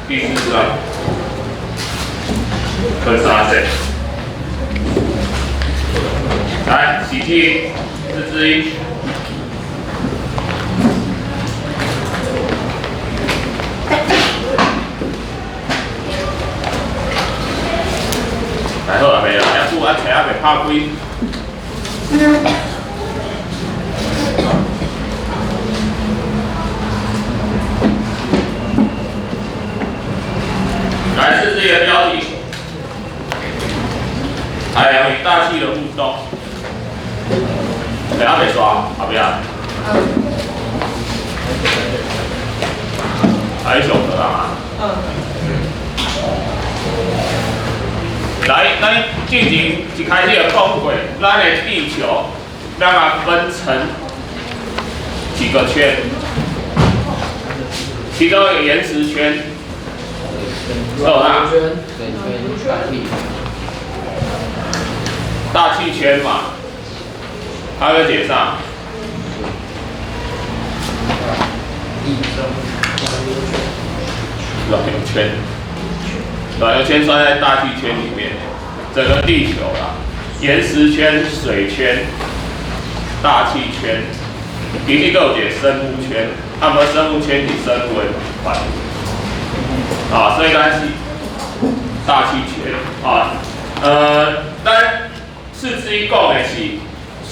第四章，分三节。來，喜氣四之一。來好啊，袂啦，遐久啊，冊仔袂拍開。來，四之一的標題：海洋與大氣的互動。等下袂刷，後壁。還上課啊？嗯。來，咱之前一開始就講過，咱的地球，咱啊分成幾個圈，其中一個岩石圈，是吧？大氣圈嘛，還有解上。軟流圈，軟流圈算在大氣圈裡面，整個地球啦，岩石圈、水圈、大氣圈，其實閣有一個生物圈，啊，無生物圈是生物的範圍，啊，所以咱是大氣圈啊，咱四之一講的是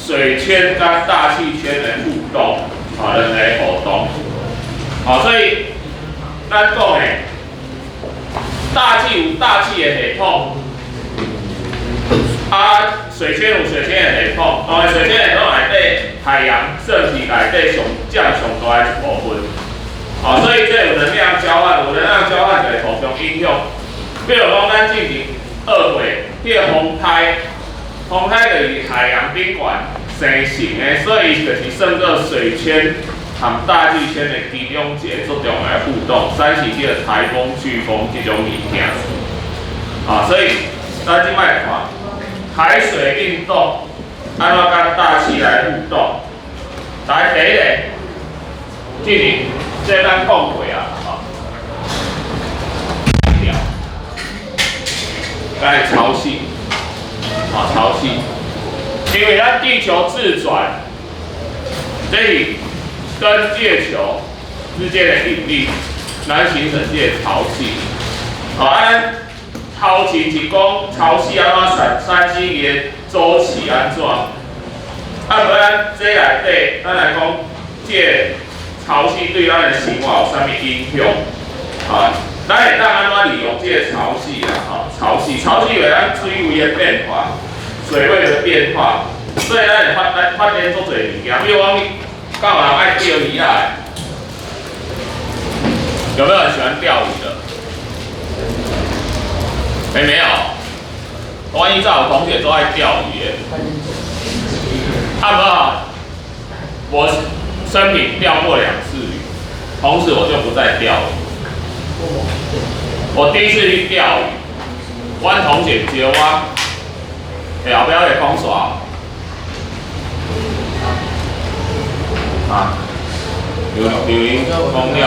水圈佮大氣圈的互動，啊，兩個互動，啊，所以咱講的大氣有大氣的系統，啊，水圈有水圈的系統，當然水圈系統內底海洋算是內底上佔上大的一部分，啊，所以這有能量交換，有能量交換就會互相影響。比如講，咱之前學過，彼個風颱，風颱就是海洋頂懸生成的，所以伊就是算做水圈和大氣圈的其中一個最重要的互動，產生這個颱風、颶風這種物件。啊，所以咱這擺看海水運動按怎佮大氣來互動？來，第一個，這裡這咱講過啊，吼，來潮汐，啊，潮汐，因為咱地球自轉，這是跟月球之間的引力來形成這個潮汐。好，啊，潮汐是講潮汐按怎產產生伊的周期按怎？啊，無咱這內底，咱來講這個潮汐對咱的生活有啥物影響？啊，咱會當按怎利用這個潮汐啊？吼，潮汐，潮汐為咱水位的變化，水位的變化，所以咱會發展足濟物件。比如講，敢有人愛釣魚仔的？有沒有人喜歡釣魚的？欸，沒有。我以前有同學都愛釣魚的。啊無，我生平釣過2次魚，從此我就不再釣魚。我第一次去釣魚，阮同學招我，欸，後壁會講煞。啊，劉劉英講了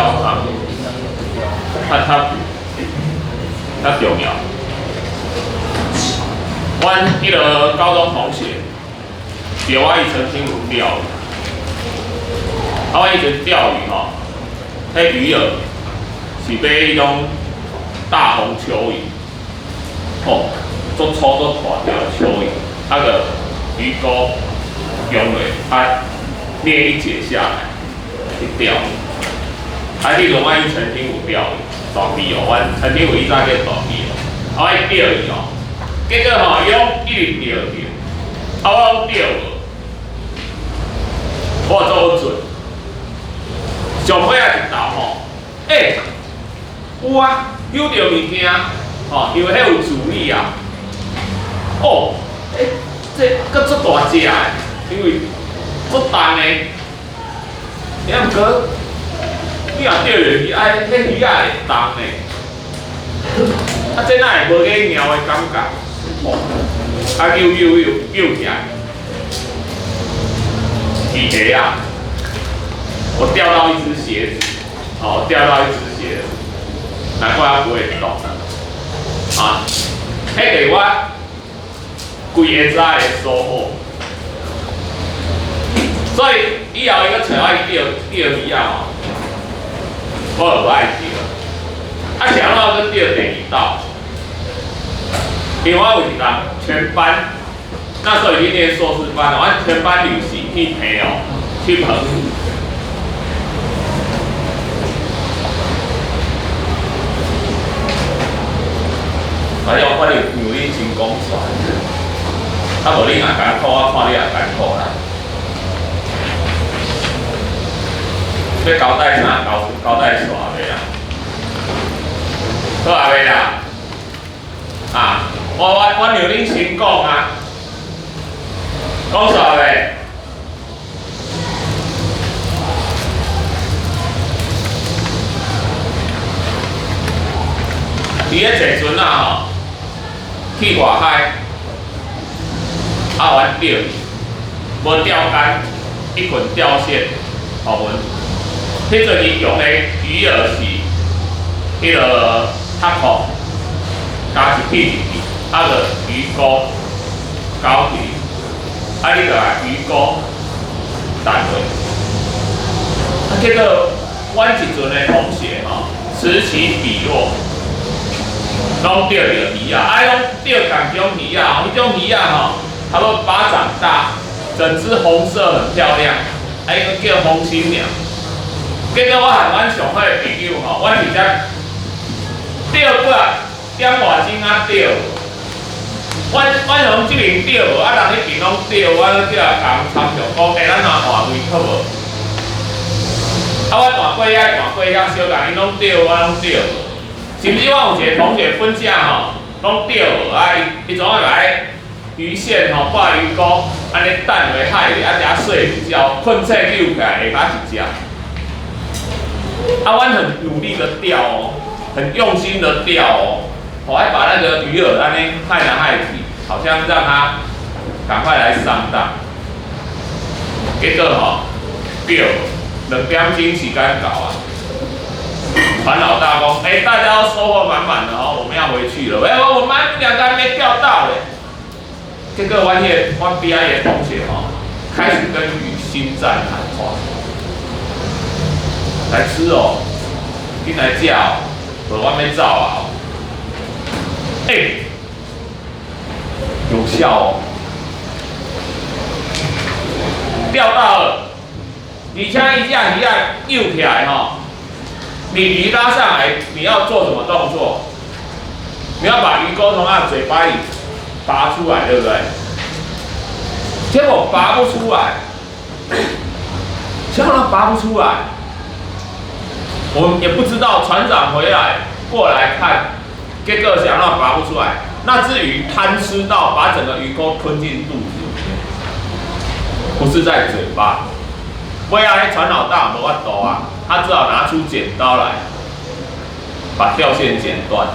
啊，較重要。阮彼個高中同學，叫我去澄清湖釣魚。啊，阮彼陣釣魚吼，彼魚饵是買彼種大紅蚯蚓，吼，足粗足大條蚯蚓，啊個魚鈎用落，啊捏一節下來去釣。啊，彼陣我去澄清湖釣魚，大埤哦，阮澄清湖以前叫大埤哦，啊，我去釣魚哦，結果吼，伊攏一直釣釣，啊，我攏釣無，我做準，上尾仔一投吼，欸，有啊，搝著物件，吼，因為彼有阻力啊。哦，欸，這閣足大隻的，因為足重的。啊，毋過你若釣落去，啊，彼魚仔會重的。啊，這哪會無去貓的感覺？哦，啊，搝搝搝搝起來，皮鞋啊，我釣到一隻鞋子，哦，釣到一隻鞋子。難怪它不會動。啊，彼個我規个早的收穫。所以以後伊閣揣我去釣釣魚仔吼，我就無愛釣。啊，是按怎閣釣第二道？因為我有一工全班，那時候已經念碩士班了，我全班旅行去澎湖，去澎湖。反正我看你讓你真講煞，啊無你若艱苦，我看你也艱苦啦。欲交代啥？交交代煞未啊？好啊未啦？啊，我讓恁先講啊，講煞未？佇咧坐船仔吼，去外海，啊，阮釣魚，無釣竿，一捆釣線，予阮。彼陣伊用的魚餌是彼个塔殼，加一片入去，啊个魚鈎勾起，啊你就來魚鈎彈落。啊，結果阮一陣的同學吼，此起彼落，攏釣著魚仔，啊，攏釣仝種魚仔，彼種魚仔吼，差不多巴掌大，整隻紅色很漂亮，啊，伊個叫紅心鳥。結果我和阮上好的朋友吼，阮直接釣過來點外鐘仔釣，阮從這邊釣無，啊人彼邊攏釣，我閣叫人共參詳講，欸，咱若換位好無？啊，我換過遐，換過遐，小共𪜶攏釣，我攏釣無。甚至我有一個同學本正吼，攏釣無，啊伊伊總愛來魚線吼掛魚鈎，按呢擲落海裡，啊佇遐睡午覺，睏醒溜起來下跤一隻。啊，阮很努力的釣哦，很用心的釣哦，我還把那個魚餌按呢害來害去，好像讓他趕快來上當。結果吼，釣2點鐘時間到啊！船老大講：欸，大家都收穫滿滿的哦，我們要回去了。欸，我們兩個還沒釣到嘞。結果阮彼個阮邊仔的同學吼，開始跟魚心戰喊話。來吃哦，緊來食哦，無我欲走啊！欸，有效哦，釣到了，而且伊這魚仔游起來吼，你魚拉上來，你要做什麼動作？你要把魚鈎從它嘴巴裡拔出來，對不對？結果拔不出來，結果它拔不出來。我們也不知道船長回來過來看，結果想到拔不出來，那隻魚貪吃到把整個魚鈎吞進肚子裡面，不是在嘴巴。尾仔彼船老大無法度啊，他只好拿出剪刀來，把釣線剪斷。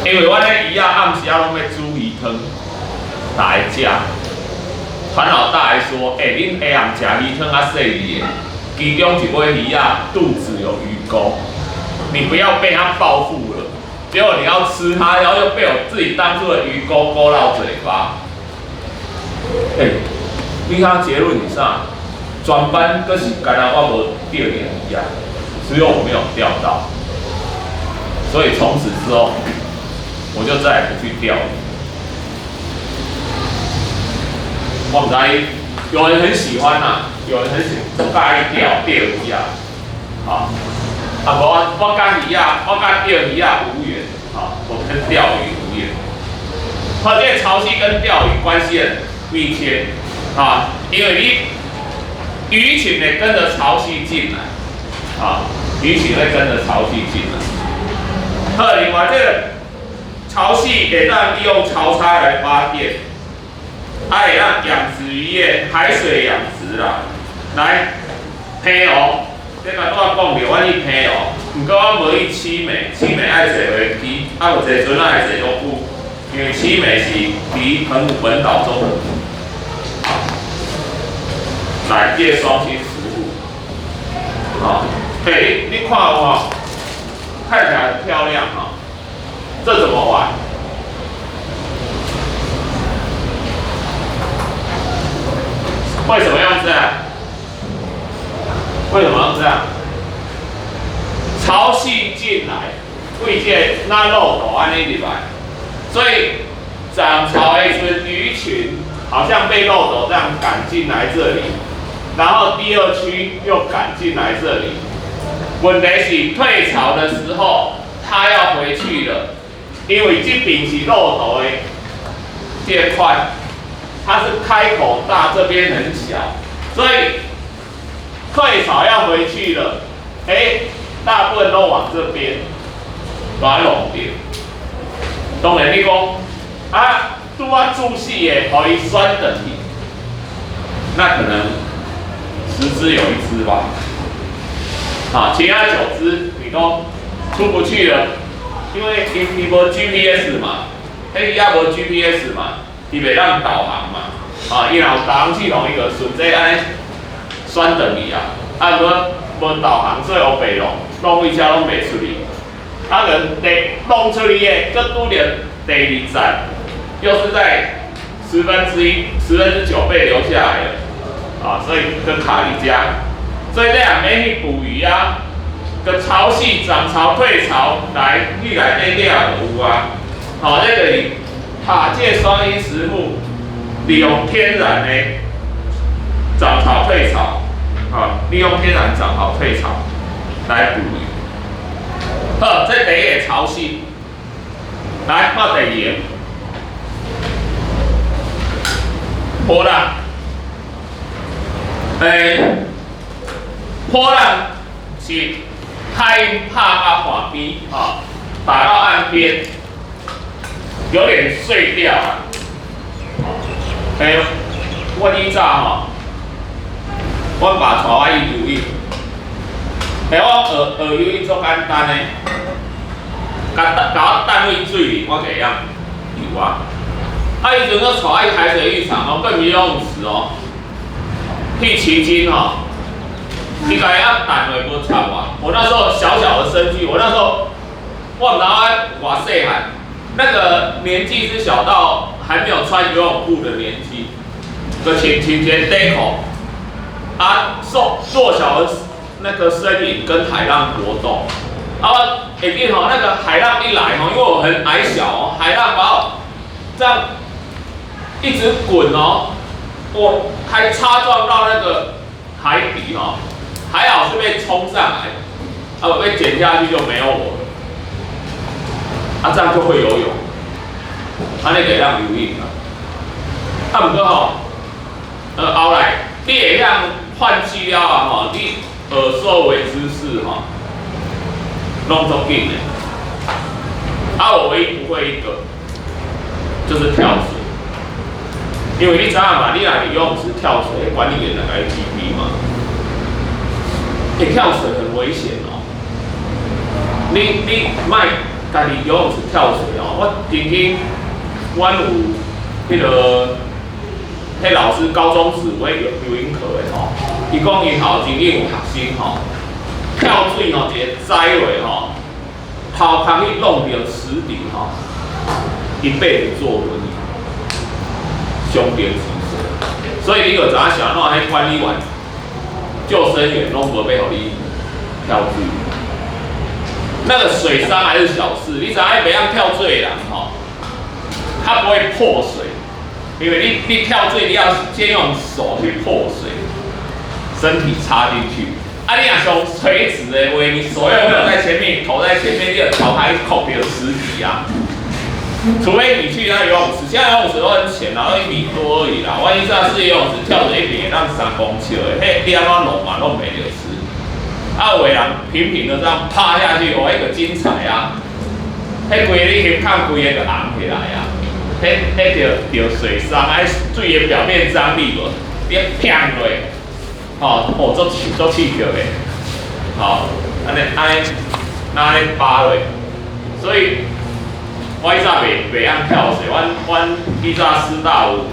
因為阮彼魚仔暗時仔攏欲煮魚湯來食，船老大還說：欸，恁下暗食魚湯較細膩的。其中一尾魚仔肚子有魚鈎，你不要被它報復了。結果你要吃它，然後又被我自己當初的魚鈎勾到嘴巴。欸，你看結論是啥？全班閣是干焦我無釣著魚仔，只有我沒有釣到。所以從此之後，我就再也不去釣魚。我毋知有人很喜歡啊，有人很喜歡，喜歡釣釣魚仔，啊，啊無我我佮魚仔，我佮釣魚仔無緣，啊，我跟釣魚無緣。好，這個潮汐跟釣魚關係很密切，啊，因為你魚群會跟着潮汐進來，啊，魚群會跟着潮汐進來。好，另外這個潮汐會當利用潮差來發電。啊，會當養殖漁業、海水養殖啦。來，澎湖，這個拄仔講著，阮去澎湖，毋過我無去七美，七美愛坐飛機，啊有坐船仔愛坐足久，因為七美是離澎湖本島中。來，這個雙星石滬，吼，欸，你看有無？看起來很漂亮哈，這怎麼玩？為什麼用這樣？為什麼用這樣？潮汐進來，對這那漏斗按呢入來，所以漲潮的時陣，魚群好像被漏斗這樣趕進來這裡，然後第二區又趕進來這裡。問題是退潮的時候，它要回去了，因為這邊是漏斗的這塊，它是開口大，這邊很小，所以退潮要回去了，欸，大部分都往這邊，把它弄掉。當然你講啊，拄啊注死的，予伊選轉去，那可能10隻有1隻吧。啊，其他9隻你都出不去了，因為伊無 GPS 嘛，彼也無 GPS 嘛，伊袂當導航嘛。啊，伊若有導航系統，伊就順勢按呢選轉去啊。啊，無無導航，所以烏白弄，弄位遮攏袂出去。啊，個第弄出去的，閣拄著第二站，又是在1/10、9/10被留下來了，啊，所以閣卡佇遮。所以這也免去捕魚啊，個潮汐漲潮退潮來去內底掠就有啊。好，這個是塔界雙陰石滬，利用天然的漲潮退潮，啊，利用天然漲潮退潮來捕魚。好，這第一個潮汐，來看第二個，波浪，欸，波浪是海拍到岸邊，啊，打到岸邊，有點碎掉啊。欸，我以前吼，阮爸帶我去游泳，欸，我學學游泳足簡單的，共我擲佇水裡，我就會曉游啊。啊，彼陣閣帶我去海水浴場哦，更游泳池哦，去旗津吼。伊共我擲落無插我，我那時候小小的身軀，我那時候我毋知我偌細漢，那個年紀是小到還沒有穿游泳褲的年紀，就穿穿一個底褲，啊，瘦弱小的那個身影跟海浪搏鬥，啊，我會記吼，那個海浪一來吼，因為我很矮小哦，海浪把我這樣一直滾哦，我還擦撞到那個海底哦。還好是被衝上來，啊，我被剪下去就沒有我了，啊，這樣就會游泳，按呢就會當游泳啊。啊，毋過吼，後來你會曉換氣了啊吼，你學所有的知識吼，攏足緊的。啊，我唯一不會一個，就是跳水，因為你知影嘛，你若佇游泳池跳水，管理員會共你批評嘛。欸，跳水很危險哦！你莫家己游泳池跳水哦。我曾經，阮有彼個，彼老師高中時有咧游泳課的吼，伊講𪜶頭前有學生吼，跳水吼一个栽落吼，頭殼去弄著池底吼，一輩子坐輪椅，傷著脊髓。所以你就知影是按怎，彼管理員、救生員攏無欲予你跳水。那個水傷還是小事，你知影袂曉跳水的人吼，他不會破水，因為你跳水你要先用手去破水，身體插進去。啊，你若是垂直的話，你手又沒有在前面，頭在前面，你就頭還扣著池底啊。除非你去那游泳池，現在游泳池都很淺，然後1米多而已啦。萬一上次游泳池跳水一米會當3公尺的，彼你按怎弄嘛，攏袂著池。啊，有的人平平的這樣趴下去，哇，彼個精彩啊！彼規個你胸口規个就紅起來啊！彼著著水傷，啊，水的表面張力無，你砰落，吼，哦，足足刺激的，吼，按呢按呢按呢扒落，所以。我以前袂曉跳水，阮以前師大有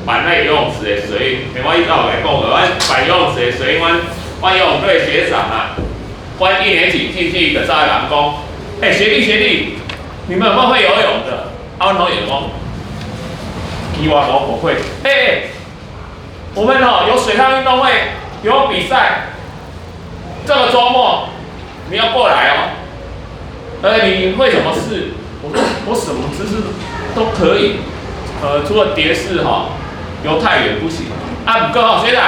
辦那游泳池的水，我以前有共你講過，阮辦游泳池的水，阮游泳隊學長啊，阮一年級進去就走來共講，欸，學弟學弟，你們有沒有會游泳的？啊，阮同學講，希望我不會。欸欸，我們哦有水上運動會，有比賽，這個週末你要過來哦。你會什麼式？我說我什麼姿勢都可以，除了蝶式哈，游太遠不行。啊，不過哦，學長，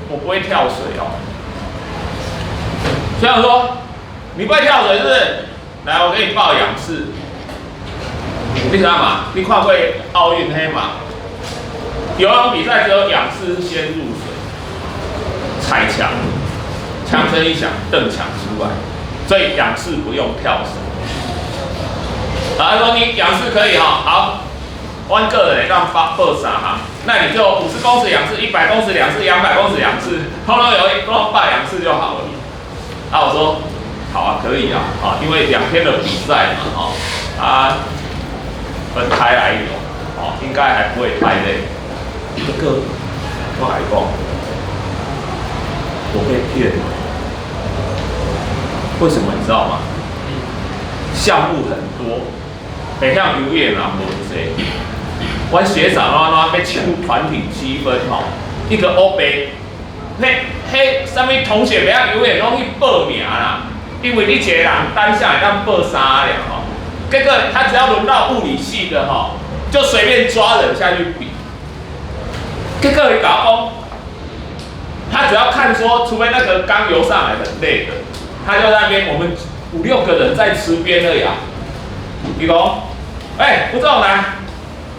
我不會跳水哦。學長說，你不會跳水是不是？來，我給你報仰式。你知道嗎？你看過奧運彼嗎？游泳比賽只有仰式是先入水，踩牆，槍聲一響，鄧強出來，所以仰式不用跳水。啊，他說你仰式可以哈，好，阮個人會當報三項，那你就50公尺仰式、100公尺仰式、200公尺仰式，通通有，都報仰式就好了。啊，我說好啊，可以啊，啊，因為2天的比賽嘛，哈，啊，分開來游，哦，應該還不會太累。這個我來講，我被騙了。為什麼你知道嗎？項目很多，會曉游泳的人無濟。阮學長怎怎欲搶團體積分吼，一個烏白，彼彼啥物同學袂曉游泳，攏去報名啦。因為你一個人單項會當報三個吼，結果他只要輪到物理系的吼，就隨便抓人下去比。結果伊共我講，他只要看說，除非那個剛游上來很累的，他就在那邊，我們五六個人在池邊而已啊。伊講，哎，吳總來，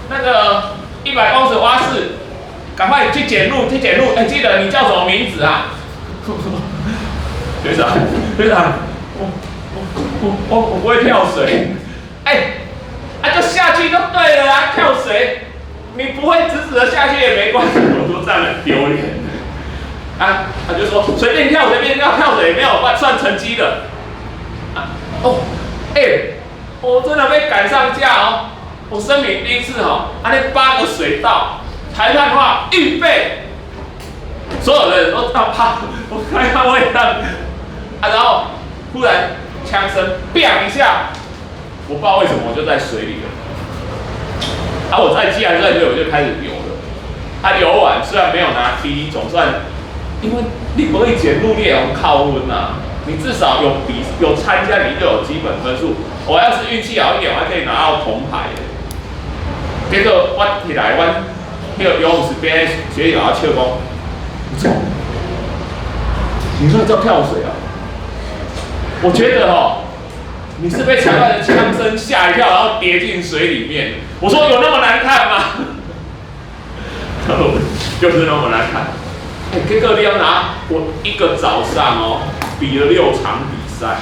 那個100公尺蛙式，趕快去撿路，去撿路。哎，記得你叫什麼名字啊？學長，學長，我不會跳水。哎，啊就下去就對了啊，跳水，你不會直直的下去也沒關係。我說這樣很丟臉。啊，他就說隨便跳，隨便跳，跳水沒有算成績的。啊，哦，欸，我真的被趕上架哦！我生平第一次哦，啊那八個水道，裁判話預備，所有的人都到怕，我看看我也當，啊，然後忽然槍聲，砰一下，我不知道為什麼我就在水裡了。啊，我在既然在水，我就開始游了。啊，游完雖然沒有拿第一，總算，因為你不會撿路，你也用扣分啊。你至少有比有參加，你就有基本分數。我要是運氣好一點，我還可以拿到銅牌。結果我起來，阮彼個游泳池邊學姐笑講：“你那叫跳水啊？”我覺得哦，你是被裁判的槍聲嚇一跳，然後跌進水裡面。我說有那麼難看嗎？就是那麼難看。欸，結果你要拿我一個早上哦，比了六場比賽，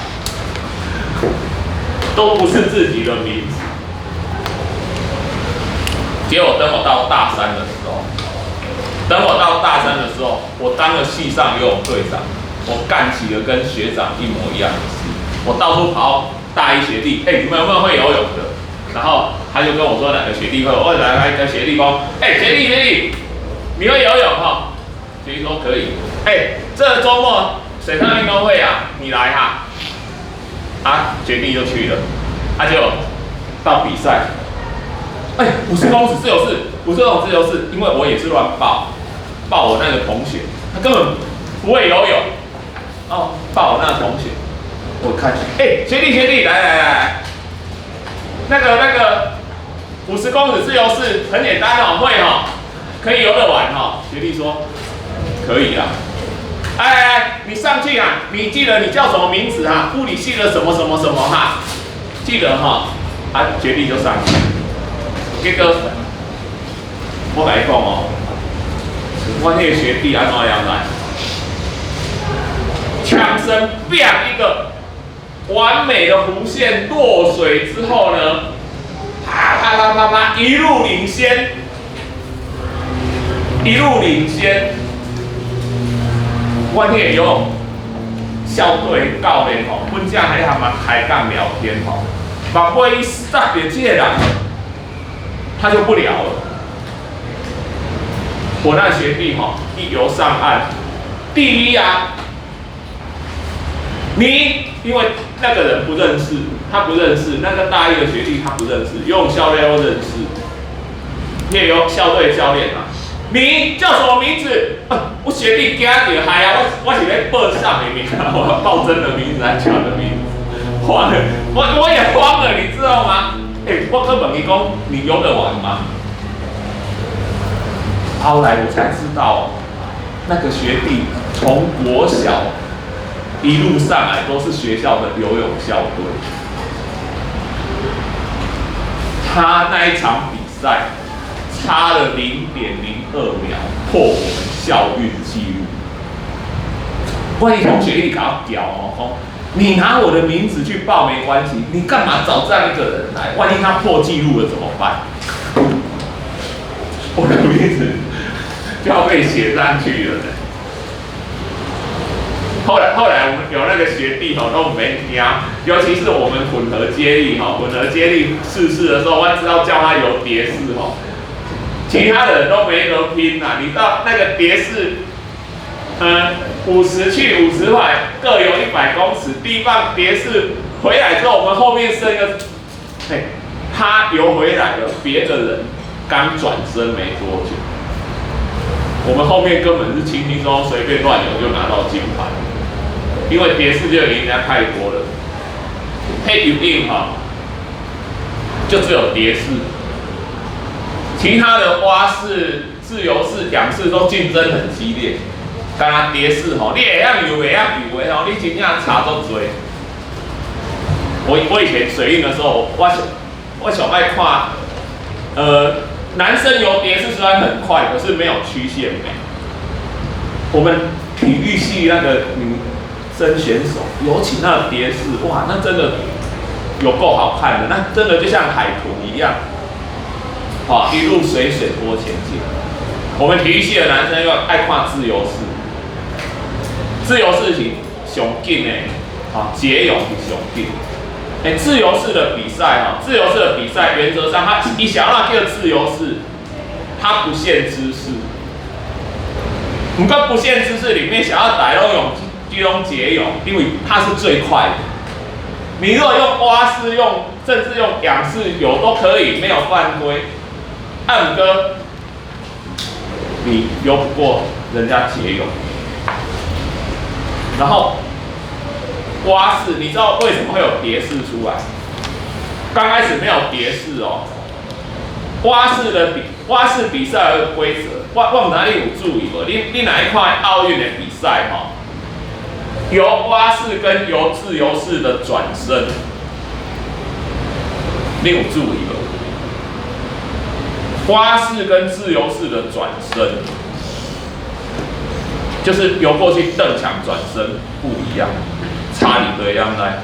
都不是自己的名字。結果等我到大三的時候，等我到大三的時候，我當了系上游泳隊長，我幹起了跟學長一模一樣的事。我到處跑大一學弟，欸，你們有沒有會游泳的？然後他就跟我說哪個學弟會，我來來跟學弟講，欸，學弟學弟，你會游泳哈？學弟說可以。欸，這週末水上運動會啊，你來哈。啊，學弟就去了，他就到比賽。哎，50公尺自由式，50公尺自由式，因為我也是亂報，報我那個同學，他根本不會游泳，哦，報我那個同學，我看，哎，學弟學弟，來來來，那個50公尺自由式很簡單哦，會哦，可以游得完哦。學弟說可以啊。哎哎，你上去啊！你記得你叫什麼名字啊？物理系的什麼什麼什麼哈？記得哈。啊，學弟就上去。結果我共你講哦，我那個學弟按怎樣來？槍聲砰一個完美的弧線落水之後呢，啪啪啪啪啪一路領先，一路領先。阮彼個游泳校隊教練吼，本正還含嘛開講聊天吼，目尾伊殺著這個人，他就不聊了。我那學弟吼一游上岸，第一啊，你因為那個人不認識，他不認識那個大一的學弟，他不認識，游泳教練又認識，也有校隊教練啊。你叫什麼名字？啊，我學弟驚著害啊！我是咧報上的名啊，我報真的名字還是假的名字？慌了，我也慌了，你知道嗎？欸，我去問伊講，你游得完嗎？後來我才知道，那個學弟從國小一路上來都是學校的游泳校隊。他那一場比賽差了0.02秒破我們校運紀錄。萬一同學一直共我屌哦，你拿我的名字去報沒關係，你幹嘛找這樣一個人來？萬一他破紀錄了怎麼辦？我的名字就要被寫上去了。後來我們有那個學弟吼都沒聽，尤其是我們混合接力吼，混合接力試試的時候，我知道叫他游蝶式吼，其他的人都沒得拼啦。你到那個蝶式，50去50回來，各游100公尺，第一棒蝶式回來之後，我們後面剩一個，嘿，他游回來了，別的人剛轉身沒多久，我們後面根本是輕輕鬆鬆隨便亂游就拿到金牌。因為蝶式就贏人家太多了，彼游泳哈，就只有蝶式，其他的蛙式、自由式、仰式都競爭很激烈。干焦蝶式吼，你會曉游袂曉游的吼，你真正差足濟。我以前水運的時候，我上愛看，男生游蝶式雖然很快，可是沒有曲線美。我們體育系那個女生選手，尤其那個蝶式，哇，那真的有夠好看的，那真的就像海豚一樣，好，一路隨水波前進。我們體育系的男生又愛看自由式，自由式是上緊的，好，蝶泳是上緊。欸，自由式的比賽哈，自由式的比賽原則上，它你想要叫自由式，它不限姿勢。毋過不限姿勢裡面，想要打攏用這種蝶泳，因為它是最快的。你如果用蛙式用，甚至用仰式游都可以，沒有犯規。啊毋過，你游不過人家蝶泳。然後蛙式，你知道為什麼會有蝶式出來？剛開始沒有蝶式哦。蛙式比賽有個規則，我毋知你有注意無？你若去看奧運的比賽吼，游蛙式跟游自由式的轉身，你有注意無？蛙式跟自由式的轉身，就是游過去蹬牆轉身不一樣，差佇佗樣來。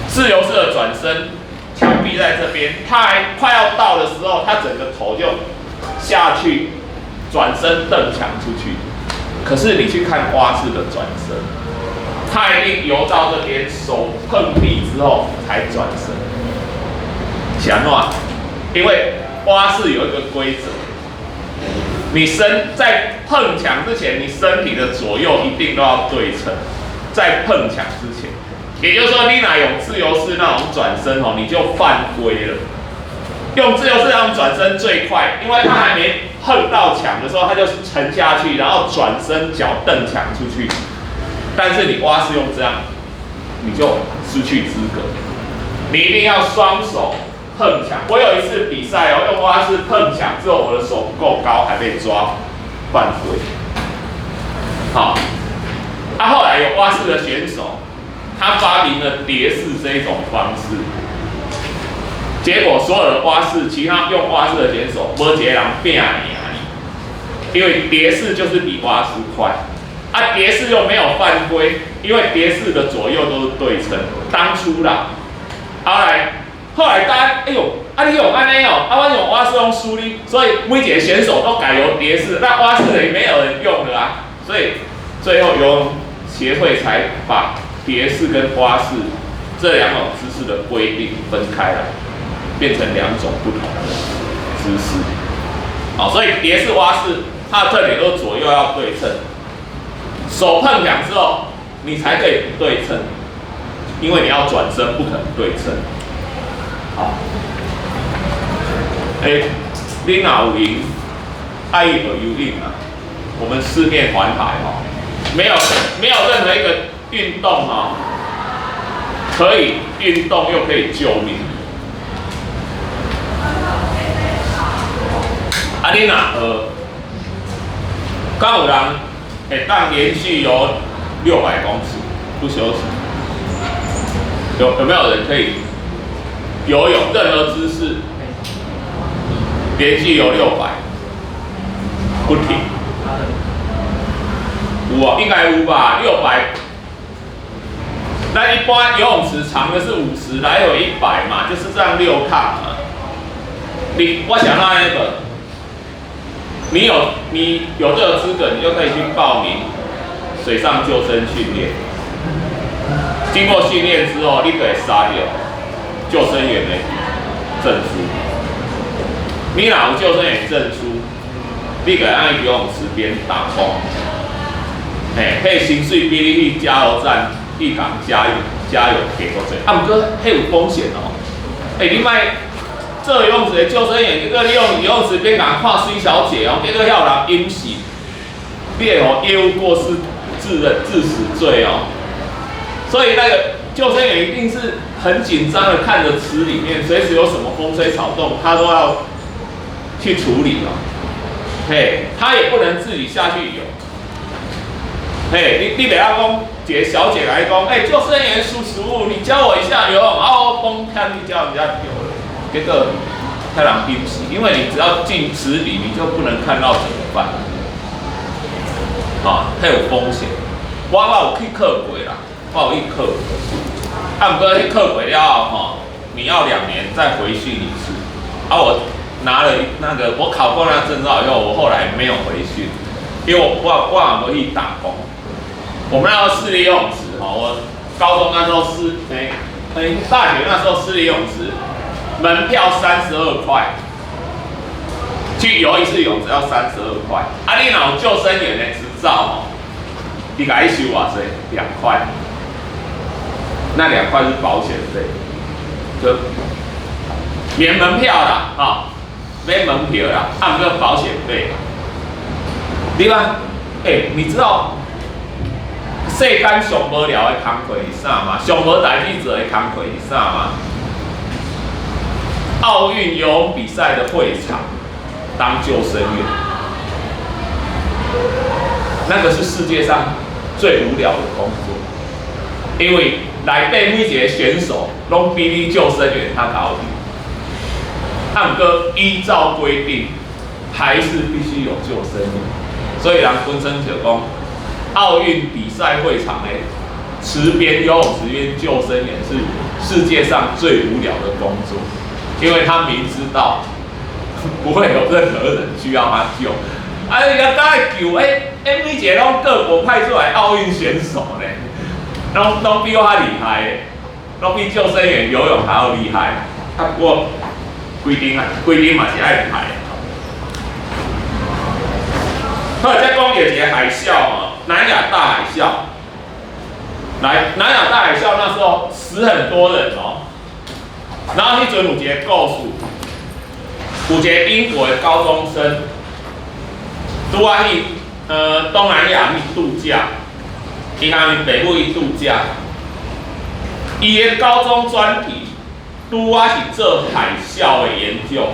自由式的轉身，牆壁在這邊，他還快要到的時候，他整個頭就下去，轉身蹬牆出去。可是你去看蛙式的轉身，他一定游到這邊，手碰地之後才轉身。是按怎？因為蛙式有一個規則，你身在碰牆之前，你身體的左右一定都要對稱，在碰牆之前。也就是說，你若用自由式那種轉身哦，你就犯規了。用自由式那種轉身最快，因為他還沒碰到牆的時候，他就沉下去，然後轉身腳蹬牆出去。但是你蛙式用這樣，你就失去資格。你一定要雙手碰牆。我有一次比賽哦，用蛙式碰牆之後，我的手不夠高，還被抓犯規。好，啊，後來有蛙式的選手，他發明了蝶式這一種方式，結果所有的蛙式，其他用蛙式的選手，無一個人拚贏伊，因為蝶式就是比蛙式快，啊，蝶式又沒有犯規，因為蝶式的左右都是對稱。當初啦，後來大家，哎呦，啊你用按呢哦，啊阮用蛙式攏輸你，所以每一個選手都改由蝶式，那蛙式的也沒有人用了啊，所以最後游泳協會才把蝶式跟蛙式這兩種姿勢的規定分開來，變成兩種不同的姿勢。好，所以蝶式、蛙式它的特點都是左右要對稱，手碰牆之後，你才可以不對稱，因為你要轉身，不可能對稱。好，欸，你若有閒，愛學游泳啊？我們四面環海哦，沒有任何一個運動哦，可以運動又可以救命。啊，你若學，敢有人會當連續游600公尺不休息？有沒有人可以游泳任何姿勢連續游六百不停？有啊，應該有吧？六百。那一般游泳池長的是50，來回100嘛，就是這樣六趟嘛。我想到那個，你有這個資格，你就可以去報名水上救生訓練。經過訓練之後，你可以殺掉救生員的證書。你若有救生員證書，你可以按游泳池邊打工。嘿，彼薪水比你去加油站去共加油加油提閣濟。啊，毋過彼有風險哦。欸，你莫做游泳池的救生員，結果你用游泳池邊共看水小姐哦，結果遐有人淹死，你會予業務過失致人致死罪哦。所以那個救生員一定是很緊張的看着池裡面，隨時有什麼風吹草動，他都要去處理哦。嘿，他也不能自己下去游。嘿，你袂曉講一個小姐來講，欸，救生員叔叔，你教我一下游泳，啊，我崩看你教人家游了，結果彼人淹死，因為你只要進池裡，你就不能看到怎麼辦？啊，彼有風險。我有去考過啦，我有去考過。啊，毋過去考過了後吼，你要2年再回訓一次。啊，我拿了那個，我考過那證照以後，我後來沒有回訓，因為我也無去打工。我們那個市立游泳池，吼，我高中那時候是，大學那時候市立游泳池，門票32塊，去游一次泳只要三十二塊。啊，你若有救生員的執照吼，伊共你收偌濟？兩塊。那兩塊是保險費，就免門票啦，吼，免門票啦，啊，毋過保險費。對吧？欸，你知道世間上無聊的工課是啥嗎？上無代誌做的工課是啥嗎？奧運游泳比賽的會場當救生員，那個是世界上最無聊的工作，因為內底每一個選手攏比你救生員較𠢕游。啊，毋過依照規定，還是必須有救生員，所以人本身就講，奧運比賽會場的池邊游泳池邊救生員是世界上最無聊的工作，因為他明知道不會有任何人需要他救，啊，人家來救，欸，欸，每一個攏各國派出來奧運選手呢，攏比我較厲害的，攏比救生員游泳還要厲害。啊，不過規定啊，規定嘛是愛派的。好，再講到一個海嘯啊，南亞大海嘯。來，南亞大海嘯那時候死很多人哦。然後彼陣有一個故事，有一個英國的高中生，拄仔去東南亞去度假，伊共伊爸母去度假，伊的高中專題拄仔是做海嘯的研究，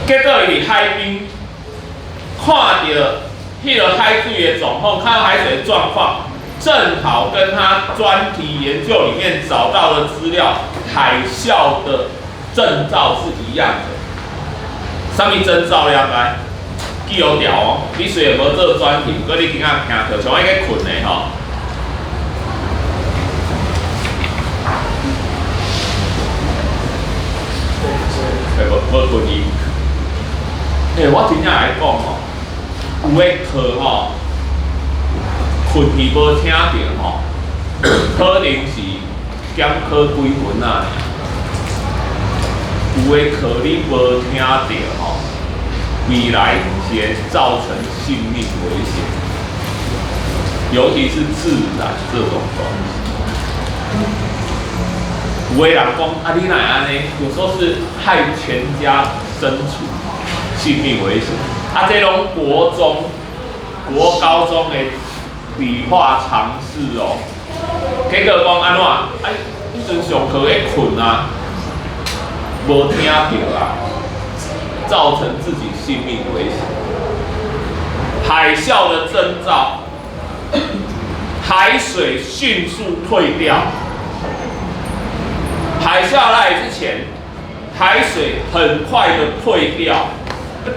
結果伊佇海邊看著彼個海水的狀況，看到海水的狀況，正好跟他專題研究裡面找到的資料，海嘯的徵兆是一樣的。啥物徵兆你知？記好牢哦。你雖然無做專題，毋過你今仔聽著，像我咧睏的吼。欸，無睏去。欸，我真正來講吼，有的課吼，睏去無聽著吼，可能是減考幾分仔爾。有的課你無聽著吼，未來是會造成性命危險。尤其是自然這種東西。有的人講啊，你哪會按呢？有時候是害全家身處性命危險。啊，這攏國中、國高中的理化常識哦。結果講按怎？啊，彼陣上課咧睏啊，無聽著啊，造成自己性命危險。海嘯的徵兆，海水迅速退掉。海嘯來之前，海水很快的退掉，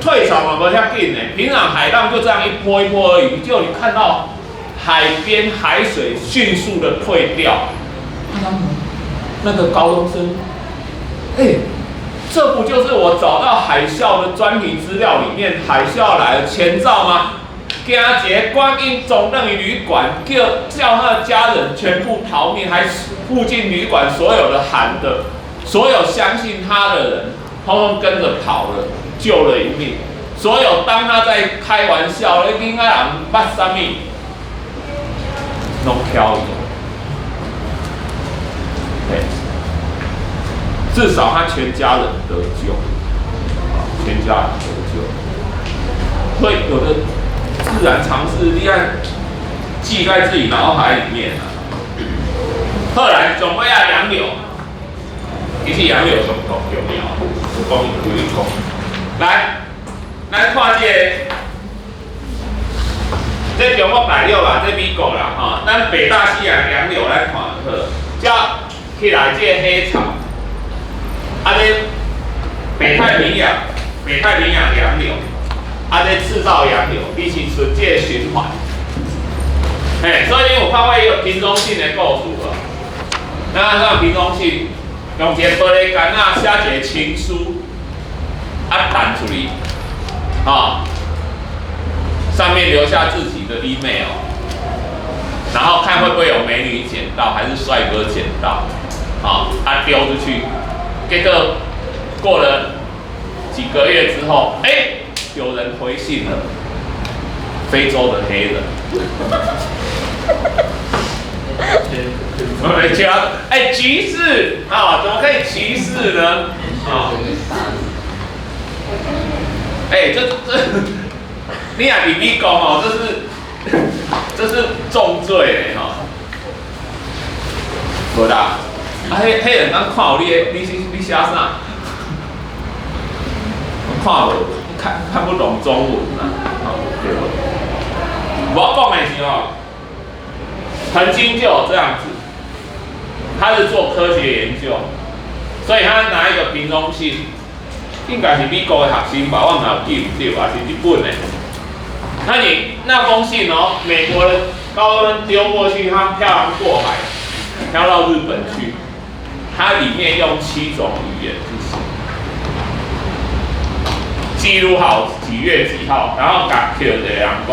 退潮嘛無遐緊呢。平常海浪就這樣一波一波而已，就你看到海邊海水迅速的退掉，那個高中生，欸，這不就是我找到海嘯的專題資料裡面海嘯來的前兆嗎？驚一個，趕緊衝轉去旅館，叫他的家人全部逃命，還附近旅館所有的喊的，所有相信他的人，通通跟着跑了，救了一命。所有當他在開玩笑，你囡仔人捌啥物，攏飄伊。對，至少他全家人得救，全家人得救。所以有的自然常識，你愛記在自己腦海裡面啊。後來上尾仔洋流，其實洋流上重要，有講有一講。來，咱看這個，這中國大陸啦，這美國啦，吼，咱北大西洋洋流來看就好。這起來這個黑潮，啊這北太平洋洋流，啊這赤道洋流，伊是出這個循環。嘿，所以你有看過一個瓶中信的故事無？那那瓶中信，用一個玻璃罐仔寫一個情書，啊彈出去，啊，上面留下自己的 email，然後看會不會有美女撿到，還是帥哥撿到，啊丟出去，結果過了幾個月之後，欸，有人回信了，非洲的黑人。我們講，哎，歧視啊，怎麼可以歧視呢？啊，哎，這，你若佇美國哦，這是重罪的吼。無啦，啊，彼彼人敢看有你的，你是你寫啥？看無，看不懂中文啊，對無？我講的是哦，曾經就有這樣子，他是做科學研究，所以他拿一個瓶中信，應該是美國的學生吧，我毋知有記毋對，還是日本的。那你那封信哦，美國的高中丟過去，他漂洋過海，飄到日本去，它裡面用七種語言去寫，記錄好幾月幾號，然後共抾一個人講，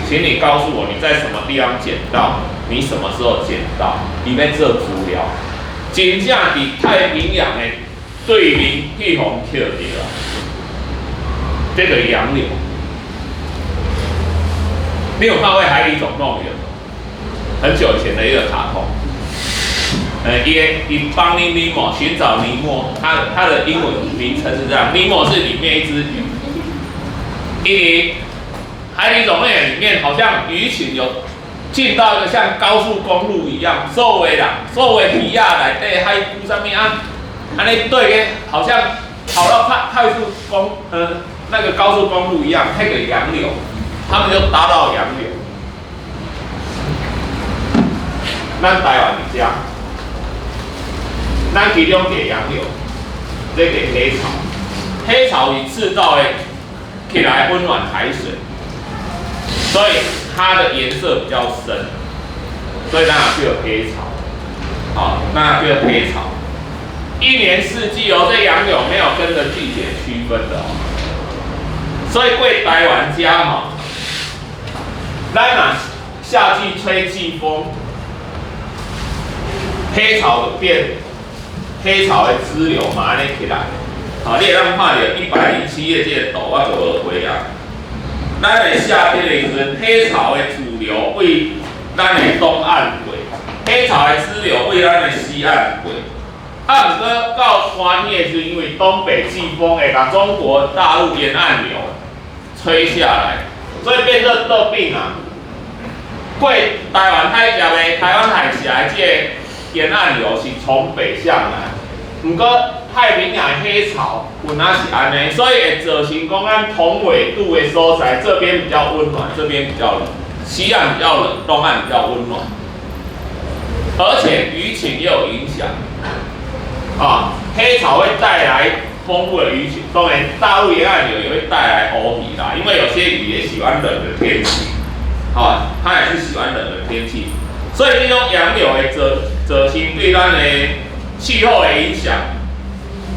請你告訴我你在什麼地方撿到，你什麼時候撿到，伊欲做資料，真正佇太平洋的對面去予抾著啊，這個洋流。你有看過《海底總動員》嗎？很久以前的一個卡通。伊的伊 Finding 尼莫尋找尼莫，它的英文名稱是這樣，尼莫是裡面一隻魚。伊海底總動員裡面好像魚群有進到一個像高速公路一樣，所有的人，所有的魚仔內底海龜啥物啊，按呢對个，好像跑到快速那個高速公路一樣，那個洋流，他們就搭到洋流。咱台灣佇遮，咱其中一個洋流，這個黑潮，黑潮是赤道的起來溫暖海水，所以它的顏色比較深，所以咱也叫黑潮。好，那叫黑潮。一年四季哦，這洋流沒有跟着季節區分的哦。所以過台灣遮吼，咱若夏季吹季風，黑潮就變，黑潮的支流嘛按呢起來。好，你會當看著107頁這個圖，我就無畫啊。咱的夏天的時陣，黑潮的主流對咱的東岸過，黑潮的支流對咱的西岸過。啊，毋過到寒天的時陣，因為東北季風會共中國大陸沿岸流吹下來，所以變做倒轉啊。過台灣海峽的台灣海峽的這個沿岸流是從北向南，毋過太平洋的黑潮有若是按呢，所以會造成講咱同緯度的所在，這邊比較溫暖，這邊比較冷，西岸比較冷，東岸比較溫暖，而且魚情也有影響。啊，黑潮會帶來豐富的魚情，當然大陸沿岸流也會帶來烏魚啦，因為有些魚也喜歡冷的天氣，啊，它也是喜歡冷的天氣，所以這種洋流會造成對咱的氣候的影響，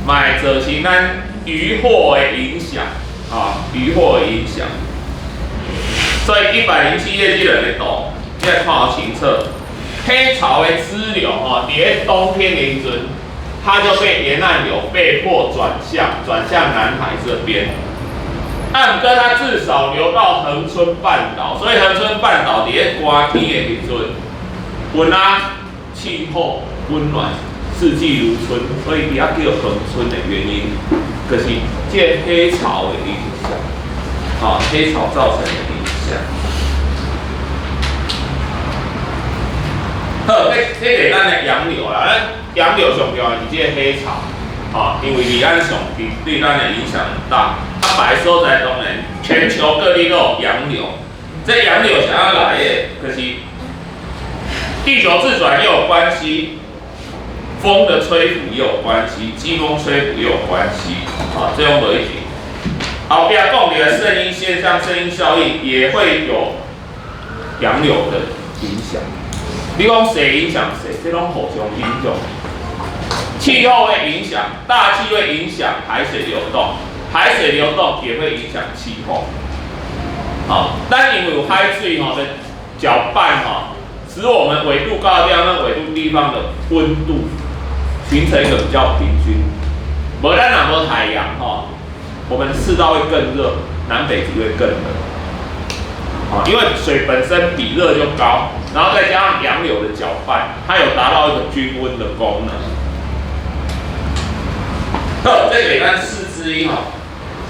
嘛會造成咱漁獲的影響，啊，漁獲的影響。所以107頁這兩個圖，你來看好清楚，黑潮的支流吼，佇咧冬天的時陣，它就被沿岸流被迫轉向，轉向南海這邊。啊，毋過它至少流到恆春半島，所以恆春半島佇咧寒天的時陣，溫啊，氣候溫暖，四季如春，所以伊遐叫恆春的原因，就是這個黑潮的影響，啊，黑潮造成的影響。好，這個咱的洋流啦，咱洋流上重要的是這個黑潮，啊，因為離岸上對咱的影響很大。啊，別的所在當然，全球各地都有洋流，這洋流是按怎來的，就是地球自轉也有關係，風的吹拂也有關係，季風吹拂也有關係，啊，這種無一定。後壁講到的聖嬰現象、聖嬰效應也會有洋流的影響。你講誰影響誰？這攏互相影響。氣候會影響，大氣會影響海水流動，海水流動也會影響氣候。好，但因為有海水吼的攪拌吼，使我們緯度高的地方跟緯度低地方的溫度形成一個比較平均。無咱若無太陽吼，我們赤道會更熱，南北極會更冷。啊，因為水本身比熱就高，然後再加上洋流的攪拌，它有達到一個均溫的功能。好，這個咱4之1吼，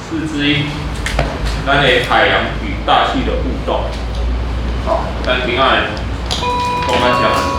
四之一，咱的海洋與大氣的互動。好，咱今仔講到遮。